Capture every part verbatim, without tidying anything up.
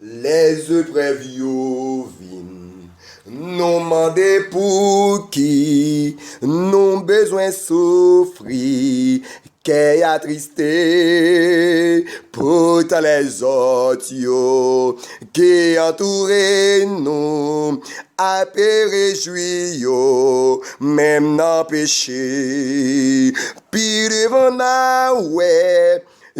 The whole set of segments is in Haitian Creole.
Lèzeprèv yo vin, nou mande pouki nou bezwen soufri, kè atriste, poutan lèzòt yo ki antoure nou ape rejwi yo, menm nan peche. Pi devan n a wè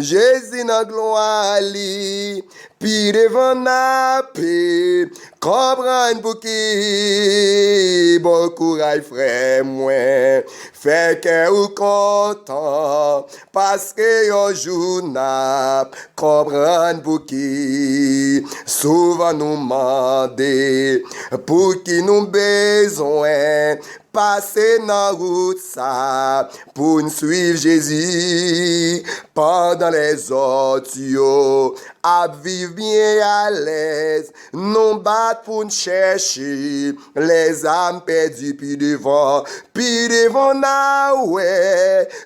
Jezi nan glwa li, pi devan n ape konprann pouki. Bon kouraj, frè mwen, fè kè ou kontan, paske yon jou n ap konprann pouki. Souvan nou mande pouki nou bezwen pase nan wout sa pou n swiv Jezi, pandan lèzòt yo ap viv byen alèz. Nou bat pou n chèche lèzam pèdi pi devan, pi devan n a wè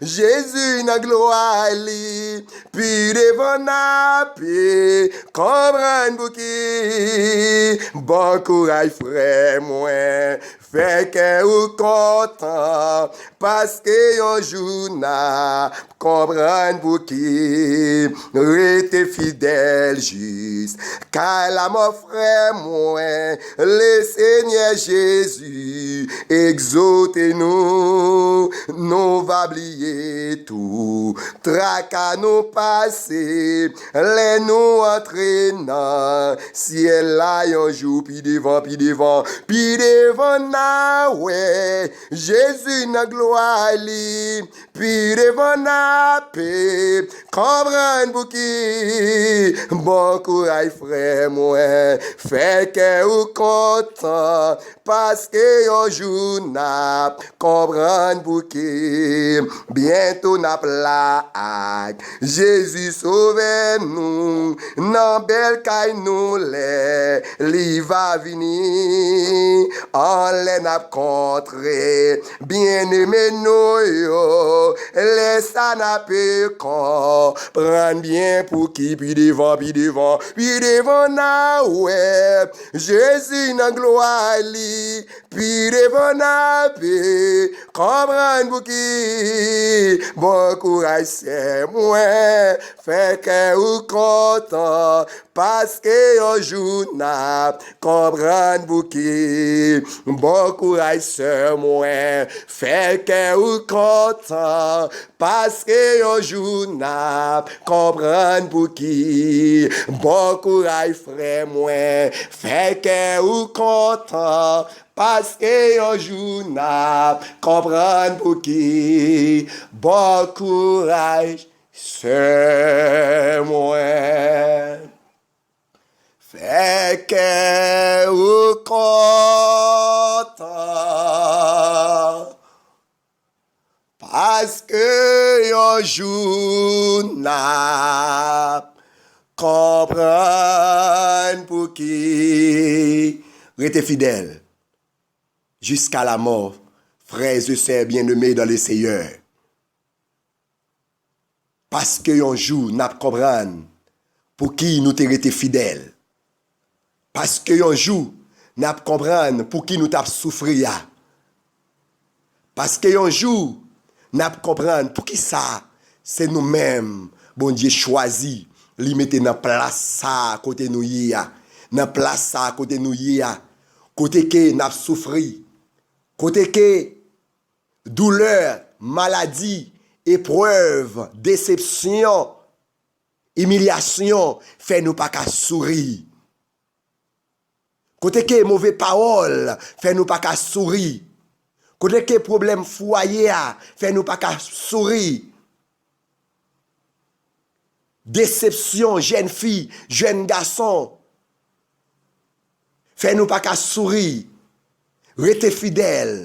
Jezi nan glwa li, pi devan n ape konprann pouki. Bon kouraj, frè mwen, fè kè ou kontan, paske yon jou n ap konprann pouki. Rete fidèl jiska lamò, frè mwen, Lesenyè Jezi egzòte nou. Nou va bliye tou traka nou pase lè nou antre nan syèl la yon jou. Pi devan, pi devan, pi devan n a wè Jezi nan glwa li, pi devan n ape konprann pouki. Bon kouraj, frè mwen, fè kè ou kontan, paske yon jou n ap konprann pouki. Byento n ap la ak Jezi Sovè nou nan bèl kay nou lè li va vini. Anlè n ap kontre byeneme nou yo, lè sa n ape konprann byen pouki. Pi devan, pi devan, pi devan n a wè Jezi nan glwa li, pi devan n ape konprann pouki. Bon kouraj, sè mwen, fè kè ou kontan, paske yon jou n ap konprann pouki. Bon kouraj, sè mwen, fè kè ou kontan, paske yon jou n ap konprann pouki. Bon kouraj, frè mwen, fè kè ou kontan, paske yon jou n ap konprann pouki. Bon kouraj, sè mwen, fè kè ou kontan, paske yon jou n ap konprann pouki. Rete fidèl jiska lamò, frè e sè byeneme dan le Seyè. Paske yon jou n ap konprann pouki nou te rete fidèl. Paske yon jou n ap konprann pouki nou t ap soufri a. Paske yon jou n ap konprann poukisa se nou menm Bondye chwazi, li mete nan plas sa a kote nou ye a. Nan plas sa a kote nou ye a. Kote ke n ap soufri. Kote ke doulè, maladi, eprèv, desepsyon, imilyasyon fè nou pa ka souri. Kote ke move pawòl fè nou pa ka souri. Kote ke pwoblèm fwaye a fè nou pa ka souri. Desepsyon jèn fi, jèn gason fè nou pa ka souri. Rete fidèl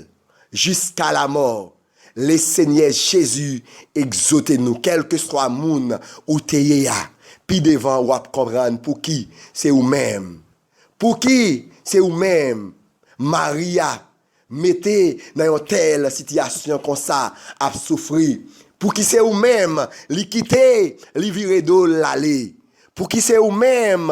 jiska lamò. Le Senyè Jezi egzòte nou, kèlkeswa moun ou te ye a. Pi devan w ap konprann pouki se ou menm. Pouki se ou menm Maria mete nan yon tèl sitiyasyon konsa ap soufri. Pouki se ou menm li kite, li vire do l ale. Pouki se ou menm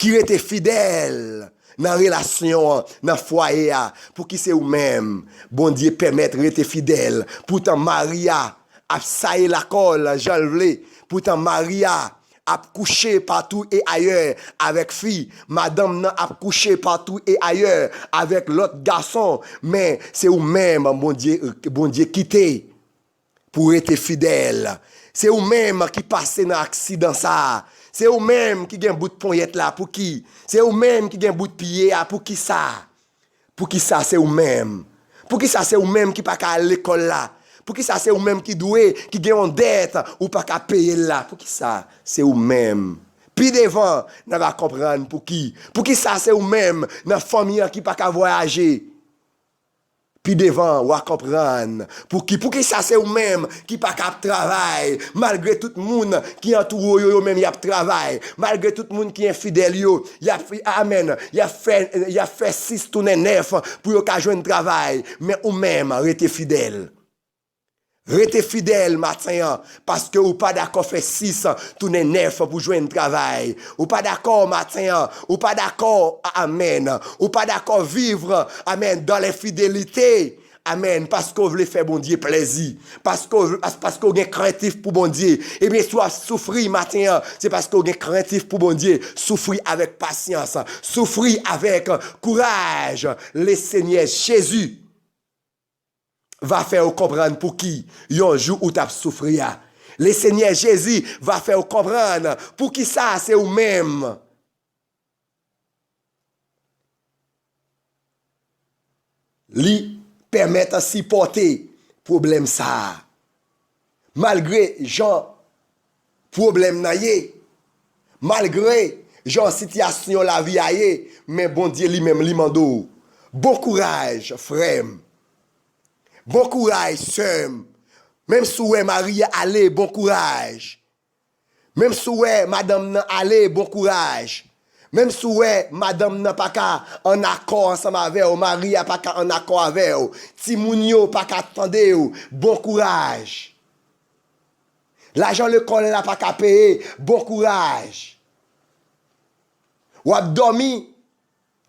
ki rete fidèl nan relasyon an, nan fwaye a, pouki se ou menm Bondye pèmèt rete fidèl? Poutan mari a ap saye lakò l jan l vle, poutan mari a ap kouche patou e ayè avèk fi, madanm nan ap kouche patou e ayè avèk lòt gason, men se ou menm Bondye, Bondye kite pou rete fidèl. Se ou menm ki pase nan aksidan sa a. Se ou menm ki gen bout ponyèt la, pouki? Se ou menm ki gen bout pye a, poukisa? Poukisa se ou menm? Poukisa se ou menm ki pa ka al lekòl la? Poukisa se ou menm ki dwe, ki gen yon dèt ou pa ka peye l la? Poukisa se ou menm? Pi devan, n a va konprann pouki. Poukisa se ou menm nan fanmi an ki pa ka vwayaje? Pi devan, w a konprann pouki. Poukisa se ou menm ki pa ka ap travay, malgre tout moun ki antoure w yo, yo menm y ap travay, malgre tout moun ki enfidèl yo, y ap, amèn, y ap fè, y ap fè sis tounen nèf pou yo ka jwenn travay, men ou menm, rete fidèl. Rete fidèl maten an, paske ou pa dakò fè sis tounen nèf pou jwenn travay. Ou pa dakò maten an, ou pa dakò, amèn. Ou pa dakò viv, amèn, dans l'infidélité. Amèn. Paske w vle fè Bondye plèzi. Paske w, paske w gen krentif pou Bondye. Ebyen, si w ap soufri maten an, se paske w gen krentif pou Bondye. Soufri avèk pasyans. Soufri avèk kouraj. Le Senyè Jezi va fè w konprann pouki yon jou ou t ap soufri a. Le Senyè Jezi va fè w konprann poukisa se ou menm li pèmèt sipòte pwoblèm sa a. Malgre jan pwoblèm nan ye, malgre jan sitiyasyon lavi a ye, men Bondye li menm li mande w, bon kouraj, frè m. Bon kouraj, sè m. Menm si w wè mari a ale, bon kouraj. Menm si w wè madanm nan ale, bon kouraj. Menm si w wè madanm nan pa ka ann akò ansanm avè w, mari a pa ka ann akò avè w, timoun yo pa ka tande w, bon kouraj. Lajan lekòl la pa ka peye, bon kouraj. W ap dòmi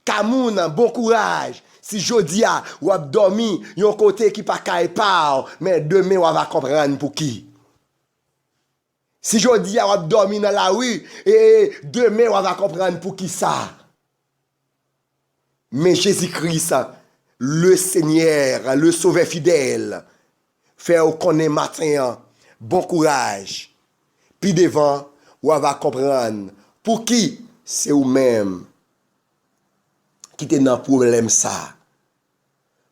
ka moun, bon kouraj. Si jodi a w ap dòmi yon kote ki pa kay pa w, men demen w a va konprann pouki. Si jodi a w ap dòmi nan lari, e demen w a va konprann poukisa. Men Jezi Kris, le Senyè, le Sovè fidèl, fè w konnen maten an, bon kouraj. Pi devan, w a va konprann pouki se ou menm ki te nan pwoblèm sa a.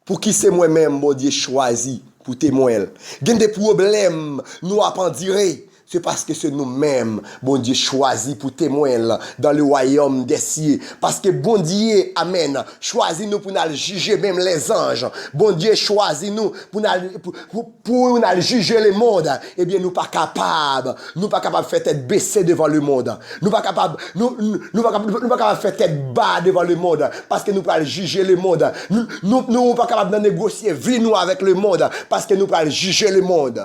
Pouki se mwen menm Bondye chwazi pou temwen l? Gen de pwoblèm nou ap andire, se paske se nou menm Bondye chwazi pou temwen l dans le royaume des cieux. Paske Bondye, amèn, chwazi nou pou n al jije menm lèzanj. Bondye chwazi nou pou n al, pou, pou, pou n al jije lemonn. Ebyen, nou pa kapab. Nou pa kapab fè tèt bese devan lemonn. Nou pa kapab, nou, nou, nou pa kapab, nou pa kapab fè tèt ba devan lemonn, paske nou pral jije lemonn. Nou, nou, nou pa kapab nan negosye vi nou avèk lemonn, paske nou pral jije lemonn.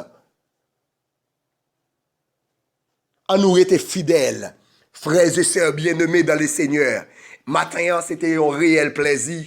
Ann nou rete fidèl, frè e sè byeneme dans le Senyè. Maten an, se te yon reyèl plèzi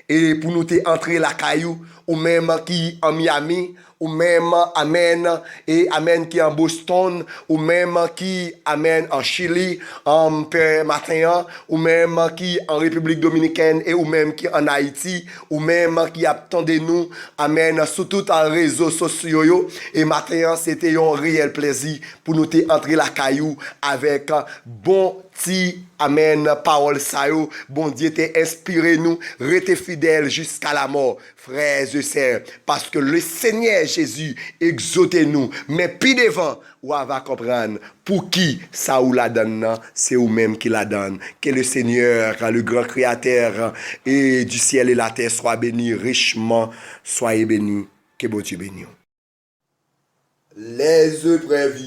e pou nou te antre lakay ou, ou menm ki an Miami, ou menm, amèn, e amèn, ki an Boston, ou menm ki, amèn, an Chili, an pè maten an, ou menm ki an Repiblik Dominikèn, e ou menm ki an Ayiti, ou menm ki ap tande nou, amèn, sou tout rezo sosyo yo. E maten an, se te yon reyèl plèzi pou nou te antre lakay ou avèk bon ti, amèn, pawòl sa yo. Bondye te enspire nou, rete fidèl jiska lamò, frè e sè, paske le Senyè Jezi egzote nou. Men pi devan, w a va konprann pouki sa ou ladann nan, se ou menm ki ladann. Que le Seigneur, le grand créateur et du ciel et la terre, soit béni richement, soyez béni. Que Bondye beni w. Les épreuves